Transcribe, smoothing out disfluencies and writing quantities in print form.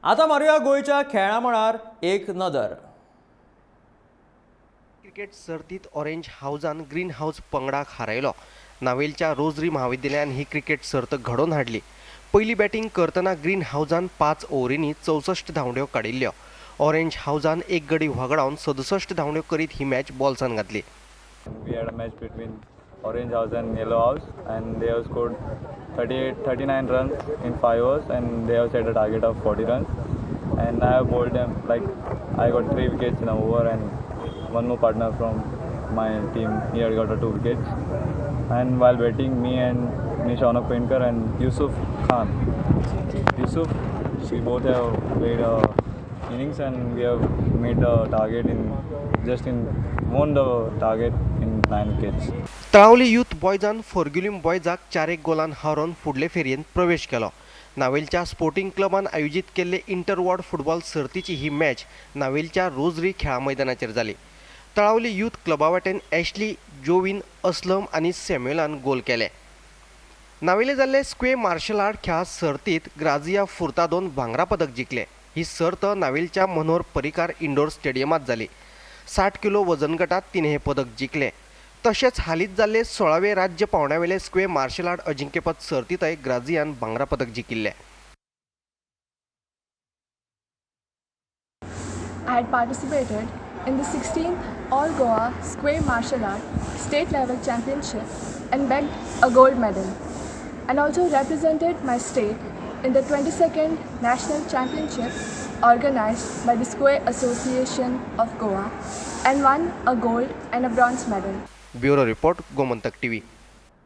आतां मारुया गोंयच्या खेळां मळार एक नदर. क्रिकेट सर्तीत ऑरेंज हावजान ग्रीन हावज पंगडाक हारयलो. नावेलच्या रोजरी म्हाविद्यालयान ही क्रिकेट सर्त घडोवन हाडली. पयली बॅटींग करतना ग्रीन हावजान 5 ओव्हरींनी 64 धांवड्यो काडिल्ल्यो. ऑरेंज हावजान एक गडी व्हगडावन 67 धांवड्यो करीत ही मॅच बॉल्सान घातली. We had a match between Orange House and Yellow House, and they have scored 38, 39 runs in 5 overs, and they have set a target of 40 runs. And I have bowled them, like I got 3 wickets in a over, and one more partner from my team, he had got a 2 wickets. And while batting, me and Shaunak Penkar and Yusuf Khan, Yusuf, we both have played innings, and we have made the target in just in won the target in 9 wickets. Talavali youth बॉयजान फोर्ग्युलीम बॉयजाक 4-1 गोलान हारोवन फुडले फेरयेंत प्रवेश केलो. नावेलच्या sporting क्लबान आयोजीत केल्ले inter ward football सर्तीची ही match नावेलच्या rosary खेळा मैदानाचेर जाली. तळावली यूथ क्लबा वाटेन एशली, जोविन, असलम आनी सॅम्युलान गोल केले. नावेले जाल्ले स्क्वे मार्शल आर्ट खेळा सर्तीत ग्राजिया फुर्तादोन भांगरा पदक जिखले. ही सर्त नावेलच्या मनोहर पर्रीकार इंडोर स्टेडियमांत जाली. 60 किलो वजन गटात तिणें हें पदक जिखलें. तशेंच हालींच जाल्ले 16वे राज्य पावंड्यावेले स्क्वे मार्शल आर्ट अजिंक्यपद सर्तींतय ग्राजियान भांगरा पदक जिखिल्लें. I had participated in the 16th All Goa Square Martial Art State Level Championship and bagged a gold medal, and also represented my state in the 22nd National Championship organized by the Square Association of Goa and won a gold and a bronze medal. Bureau report, Gomantak TV.